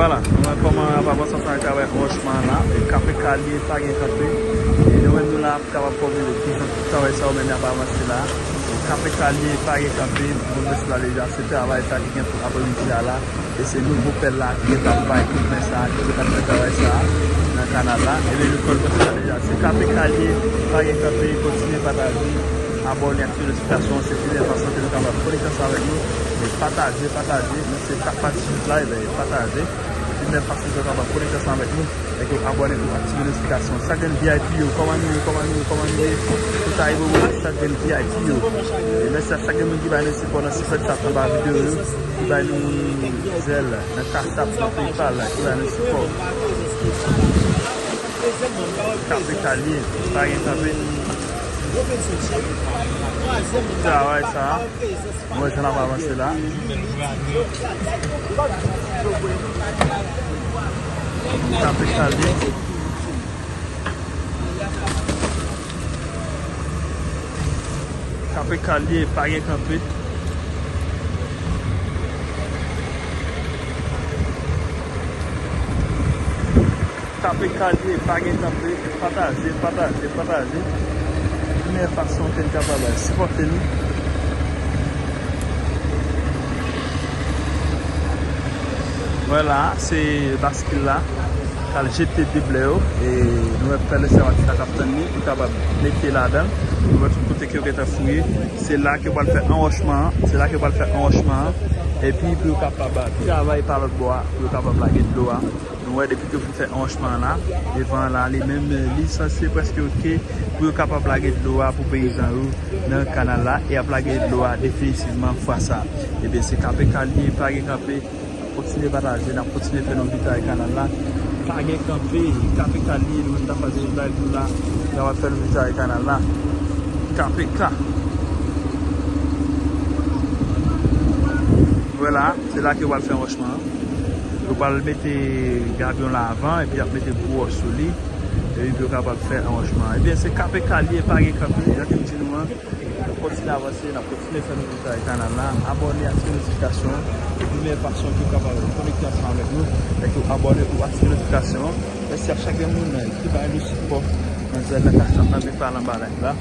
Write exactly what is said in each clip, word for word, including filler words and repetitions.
Vwala, nou wè kòman ap avanse ansanm ak travay anwochman an la. E K P K li ye, pa gen kanpe. E nou menm nou la ap kapab konfime kijan tout travay sa yo mennen ap avanse la. E K P K li ye, pa gen kanpe, pou nou fè sou la deja, se travay sa ki gen pou apremidi a la. E se nouvo pèl la ki gentan bay kout men sa, ki gentan fè travay sa nan kanal la. Ebyen, nou konn konsa deja. Se K P K li ye, pa gen kanpe, kontinye pataje, abòne, aktive notifikasyon, se pi bèl fason ke nou kapab konekte ansanm avèk nou. E pataje, pataje, nou se tap pati sou live, e pataje. Se pi bèl fason ke nou kapab konekte ansanm avèk nou. Èske w abòne pou aktive notifikasyon. Chak grenn V I P yo, kòman nou ye, kòman nou ye, kòman nou ye? Tout sa e bobo, chak grenn V I P yo. E mèsi a chak grenn moun ki bay nou sipò nan Super Chat anba videyo yo, ki bay nou zèl nan Cash App, nan PayPal, ki bay nou sipò. K P K li ye, pa gen kanpe. Travay sa a. Mwen jan ap avanse la. K P K li ye. K P K li ye, pa gen kanpe. K P K li ye, pa gen kanpe, pataje, pataje, pataje. Meyè fason ke n kapab sipòte nou. Vwala, se baskil la k al jete deblè yo. E nou wè pèl eskavatis la k ap tann li pou kapab mete ladan. Nou wè tout kote ke yo gentan fouye. Se la ke yo pral fè anwòchman an. Se la ke yo pral fè anwòchman an. Epi pou yo kapab travay pa lòt bò a, pou yo kapab lage dlo a. Nou wè depi ke yo fin fè anwòchman an la, devan an la, li menm, li sanse prèske oke pou yo kapab lage dlo a pou peyizan yo nan kanal la, e y ap lage dlo a definitivman fwa sa. Ebyen, se K P K li ye, pa gen kanpe, n ap kontinye pataje, n ap kontinye fè nou vizaj kanal la. Pa gen kanpe, K P K li ye, nou menm n ap pase sou live nou la, n ap fè nou vizaj kanal la. K P K. Vwala, se la ke yo pral fè anwòchman an. Yo pral mete gabyon la avan, epi y ap mete gwo wòch sou li, epi pou yo kapab fè anwòchman an. Ebyen, se K P K li ye, pa gen kanpe, jan ke m di nou an. N ap kontinye avanse, n ap kontinye fè nou vizaj kanal la. Abòne, aktive notifikasyon, epi meyè fason ke w kapab konekte ansanm avèk nou, se ke w abòne pou aktive notifikasyon. Mèsi a chak grenn moun ki bay nou sipò nan zèl nan Cash App nan PayPal anba live la.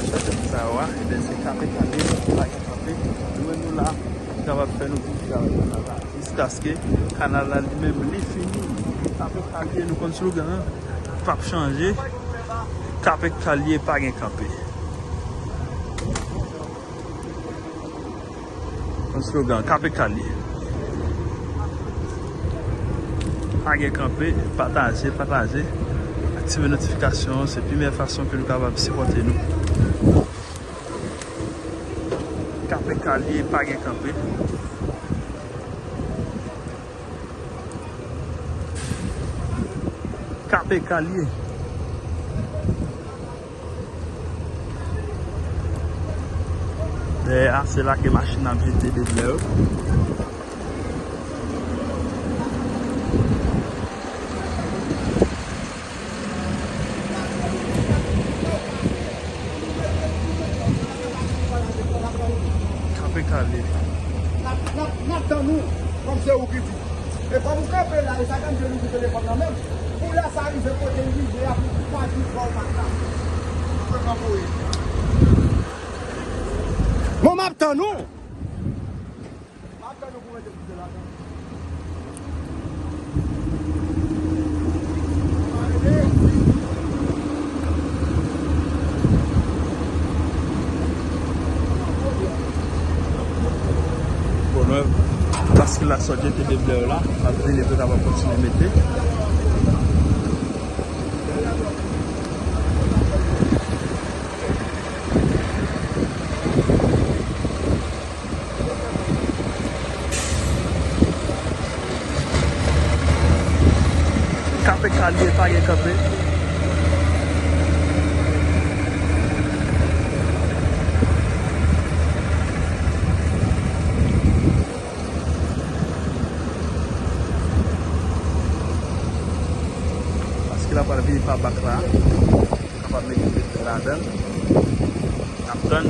Chak grenn sa yo a, ebyen, se K P K li ye, pa gen kanpe. Nou menm nou la, nou kapab fè nou vizaj kanal la. Jiskaske kanal la li menm li fini. K P K li ye, nou konn slogan an, p ap chanje. K P K li ye, pa gen kanpe. Konn slogan, K P K li ye. Pa gen kanpe, pataje, pataje. Aktive notifikasyon, se pi meyè fason ke nou kapab sipòte nou. K P K li ye, pa gen kanpe. K P K li ye. Dèyè a, se la ke machin ap jete deblè yo. K P K li ye. N ap, n ap, n ap tann ou, kòm se ou ki di. E kòm ou kanpe la, e sa k ap jwenn ou ki telefòn nan men m. Pou lè sa rive kote l rive a, pou pa di fò w pa t la. Ou pran pou e. Bon, m ap tann ou. M ap tann ou pou mete koute ladan. Bon, nou, baskil la sot jete deblè yo la, m ap vini pou kapab kontinye mete. K P K li ye, pa gen kanpe. Paske l ap pral vini pa bak la. Kapab mete pete ladan l. N ap tann.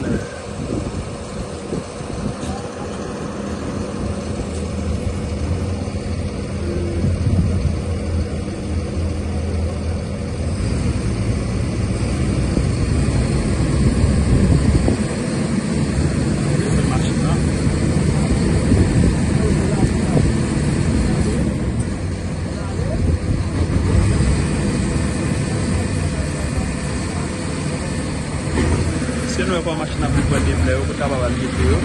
Nou wè kòman machin ap vin pran de blè yo pou l kapab al mete yo.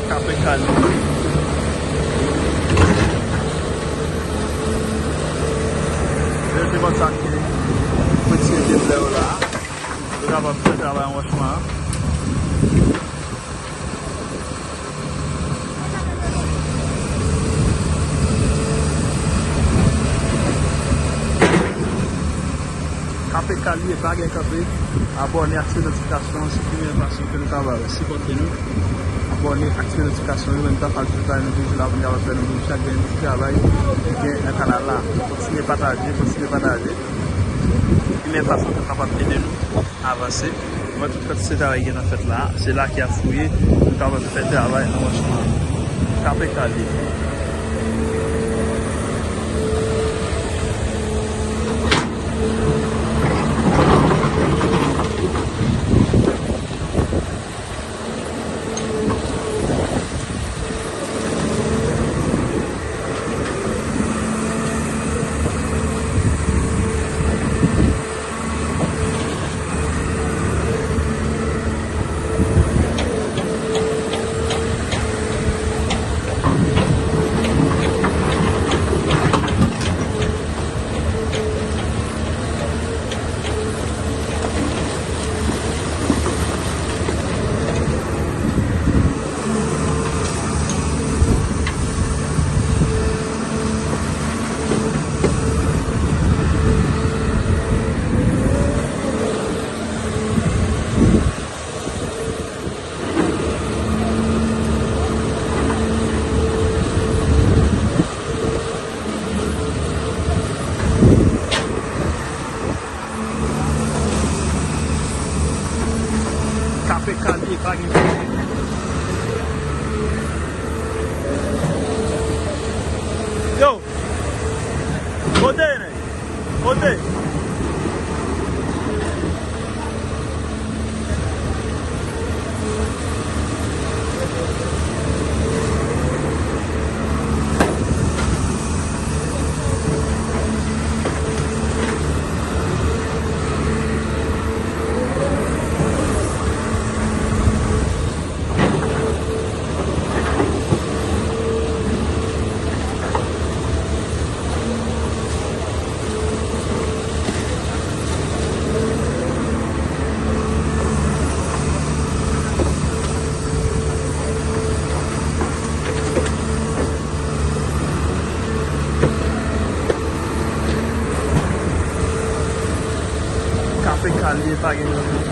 K P K li. Yo te konn sa ke pou tire de blè yo la. Yo kapab fè travay anwòchman an. K P K li ye, pa gen kanpe. Abòne, aktive notifikasyon, se pi meyè fason ke nou kapab sipòte nou. Abòne, aktive notifikasyon yo, menm tan fal toujou kay nou toujou la pou nou kapab fè nou menm chak gen yon ti travay gen nan kanal la. Kontinye pataje, kontinye pataje. Pi meyè fason ke nou kapab ede nou avanse. Mwen tout kantite travay ki gen nan fèt la, se la ki ap fouye, nou kapab fè travay anwòchman an. K P K li. K P K li ye, pa gen kote. Yo! Kote, nèg? Kote? K P K li ye, pa gen lòt.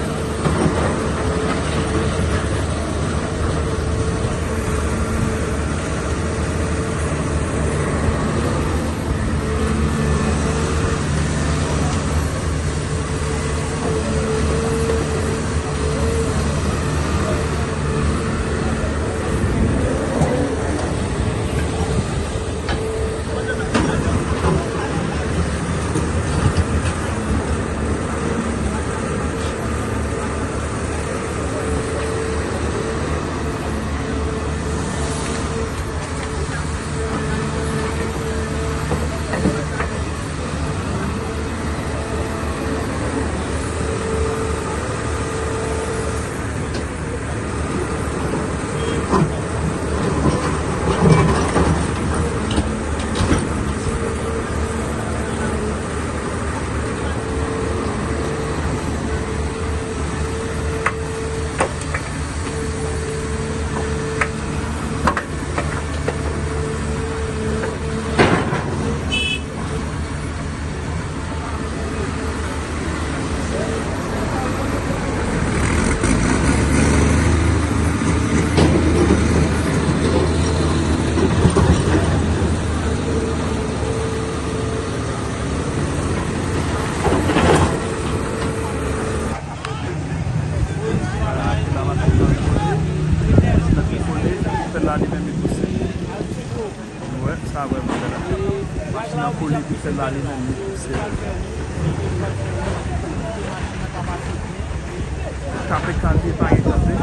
Fè la li menm li pouse. Wè, sa vrèman bèl. Machin nan kole pou fè l ale nan limit pou sèl. Kape kalme, pa gen kanpe.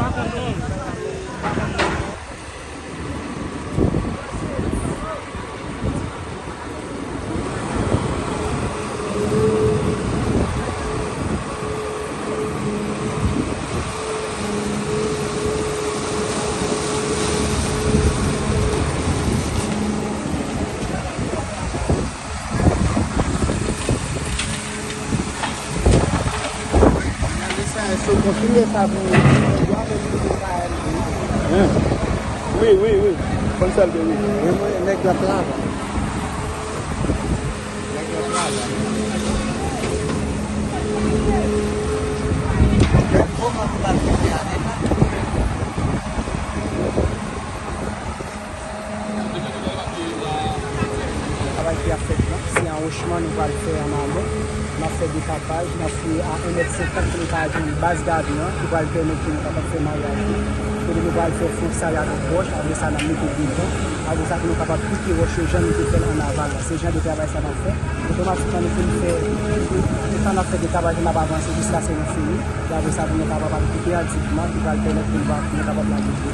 Gade sa, èske w konfime sa pou mwen? Wi, wi, wi. Konn sa l gen, wi. Wi, mwen, nèg la plat. Travay ki ap fèt la, se anwochman nou pral fè an amon. N ap fè dekapaj, n ap fouye a en mèt senkant pou nou ka jwenn baz gaden an, ki pral pèmèt ke nou kapab fè mayaj yo. Kote nou pral fè fon sal avèk wòch, apre sa n ap mete beton, apre sa pou nou kapab pike wòch yo jan nou te fè l an aval la. Se jan de travay sa n ap fè. Otomatikman nou fin fè, tout tan n ap fè dekapaj la, n ap avanse jiskaske nou fini. E apre sa, pou nou kapab al koupe andigman ki pral pèmèt pou nou pa, pou nou kapab lage dlo.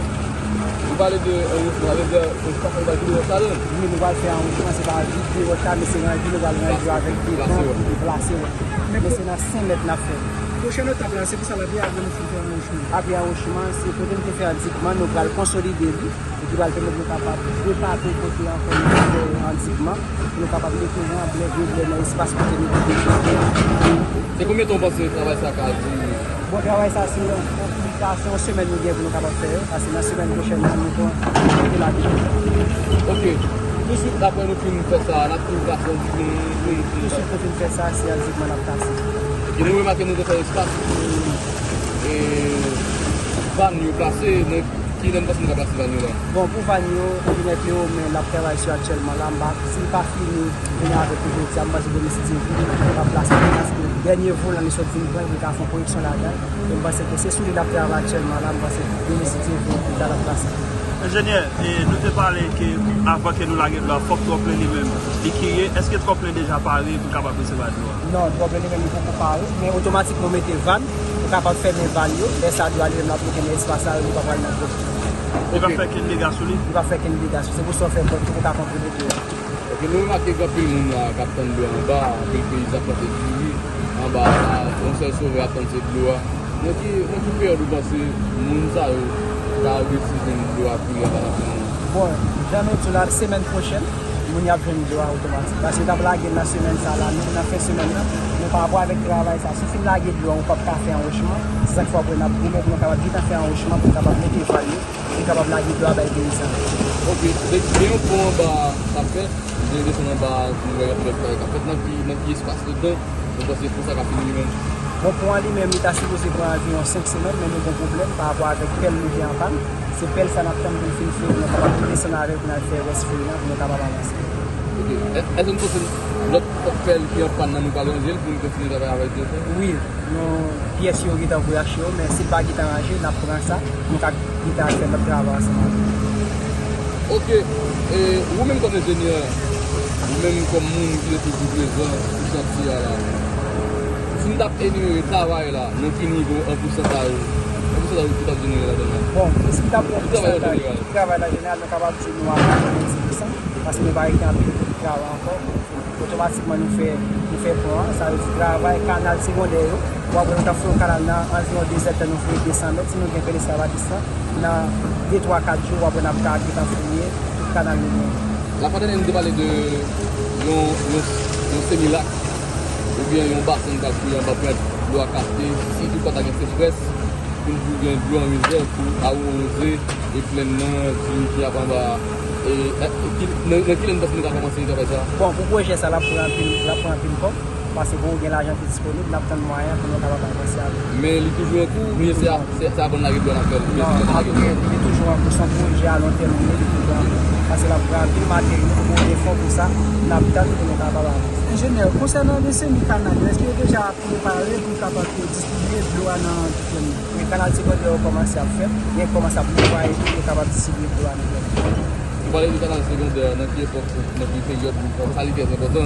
Ou pale de, euh, ou pale de, euh, espas la ki dwòch la, non? Wi, nou pral fè anwochman, se pa jis dwòch la, men se ranje, nou pral ranje avèk beton, deplase, wè. Men se nan senk mèt n ap fè. Pwochèn etap la, se pou sa l ap ye apre nou fin fè anwochman. Apre anwochman, se kote nou te fè andigman, nou pral konsolide li. Epi pral pèmèt nou kapab repate kote ankò nou fè andigman, pou nou kapab mete ranblè, vye blè nan espas kote nou te deja. Se konbyen tan w panse travay sa ka dire? Bon, travay sa se yon, yon piblikasyon, yon semèn nou gen pou nou kapab fè yo, paske nan semèn pwochèn nan, nou pran, nou lage. Ok. Touswit apre nou fin fè sa, n ap fin kase andigman, nou, nou, nou, touswit nou fin fè sa, se andigman n ap kase. E nou remake nou te fè espas pou, e, van yo plase, men kilè n panse nou ka plase van yo la? Bon, pou van yo, enjenyè Cléomen l ap travay sou aktyèlman la, m pa, si l pa fini vini avèk nou jodi a, m panse demen si Dye vle, l ap plase li, paske dènye volan li sot vin pran, li ka fè yon koreksyon ladan l, e m panse ke se sou li l ap travay aktyèlman la, m panse demen si Dye vle, pita l ap plase. Enjenyè, e nou te pale ke avan ke nou lage dlo a, fòk twòplen li menm li kriye. Èske twòplen deja pare pou kapab resevwa dlo a? Non, twòplen li menm li poko pare, men otomatikman w mete van, ou kapab fèmen van yo. Lè sa dlo a li menm l ap monte nan espas la, li pa pral nan twòp. Li pa fè kenn dega sou li? Li pa fè kenn dega sou. Se pou sa w fè pòt pou w ka konprann dlo a. Ok, nou remake gen anpil moun la k ap tann dlo anba, anpil peyizan ap plante diri anba la, yon sèl sovè ap tann se dlo a. Nan ki, nan ki peryòd ou panse moun sa yo ka resi jwenn dlo a koulye a pa nan fè moun? Bon, jan nou di w la, semèn pwochèn, moun y ap jwenn dlo a otomatik. Paske yo t ap lage l nan semèn sa la, nou, nan fen semèn nan, men pa rapò avèk travay sa, si w fin lage dlo a, ou p ap ka fè anwochman. Se sa k fè w ap wè n ap goumen pou nou kapab gentan fè anwochman, pou nou kapab mete van yo, pou nou kapab lage dlo a bay peyizan yo. Ok, gen yon pon anba k ap fèt, gen desann anba, nou wè y ap fè travay k ap fèt, nan ki, nan ki espas li? Donk, nou panse pon sa ka fini li menm? Bon, pon an li menm, li ta sipoze pran anviwon senk semèn, men nou gen pwoblèm pa rapò avèk pèl nou gen an pàn. Se pèl sa n ap tann pou l fin fini, pou nou kapab desann avè l, pou n al fè rès fini an, pou nou kapab avanse. Ok. È-, èske nou panse lòt pèl ki an pàn nan, nou pral ranje l pou nou kontinye travay avèk yo? Wi, nou, pyès yo gentan voye achte yo, men si l pa gentan ranje, n ap pran sa, nou ka gentan al fè lòt travay ansanm avè l. Ok, e ou menm kòm enjenyè, ou menm kòm moun ki te toujou prezan sou chantye a la, si n t ap enimere travay la, nan ki nivo an pousantaj, an pousantaj ou t ap enimere ladan l la? Bon, si n t ap pran pousantaj travay la jeneral, nou kapab di nou a katrevenndis pousan, paske nou pa rete anpil travay ankò. Otomatikman, nou fè, nou fè pon an, sa vle di travay kanal segondè yo. W ap wè nou t ap fè yon kanal nan anviwon de zèdtan, nou fouye de san mèt. Si nou gen pèl esklav a distan, nan de, twa, kat jou, w ap wè n ap ka gentan fouye tout kanal nou genyen. Lafwa dènye, nou te pale de yon, yon, yon semilak, oubyen yon basen nou pral fouye anba pou dlo a kapte, si toutfwa ta gen sechrès, pou nou toujou gen dlo an rezèv pou awoze e plèn nan, ki, ki ap anba a. E, e, ki, nan, nan kilè n panse nou ka kòmanse travay sa a? Bon, pou pwojè sa a, l ap pran anpil, l ap pran anpil kòb, paske pou gen lajan ki disponib, n ap tann mwayen pou nou kapab avanse avè l. Men li toujou an kou, oubyen se a, se, se avan n lage dlo a n ap fè l, oubyen se lè n lage dlo a? Non, li toujou an kou, se yon pwojè a lon tèm li ye, li toujou an kou. Paske l ap pran anpil materyo, pou gen fon pou sa, n ap tann pou nou kapab avanse. Enjenyè, konsènan deseni kanal yo, èske yo deja prepare pou kapab distribye dlo a nan tout zòn nan? Wi, kanal segondè yo kòmanse ap fèt, men kòmanse ap netwaye tou pou yo kapab distribye dlo a nan zòn nan. Pale de kanal segondè nan ki epòk, nan ki peryòd, sa li trè enpòtan.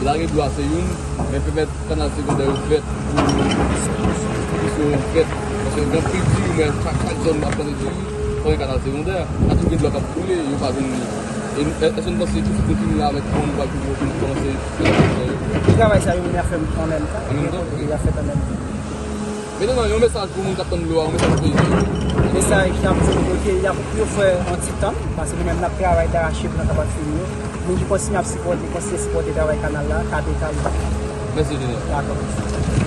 Lage dlo a se youn, men pèmèt kanal segondè yo fèt pou, pou misyon yo fèt. Paske gen anpil diri, men chak, chak zòn ap plante diri, fò gen kanal segondè. Sa tou gen dlo k ap koule, yo pa jwenn li. E nou, èske nou panse tout nou fini la avèk kòman nou pral pou nou kòmanse fè kanalizasyon yo? Tout travay sa yo, nou ap fè an menm tan. An menm tan? Wi, y ap fèt an menm tan. Metenan, yon mesaj pou moun k ap tann dlo a, yon mesaj pou yo. Mesaj ki ap di yo ke y ap yo fè yon ti tann, paske nou menm n ap travay dache pou nou kapab fini yo. Moun ki kontinye ap sipòte, kontinye sipòte travay kanal la, tape kanal. Mèsi, Junior. Dakò.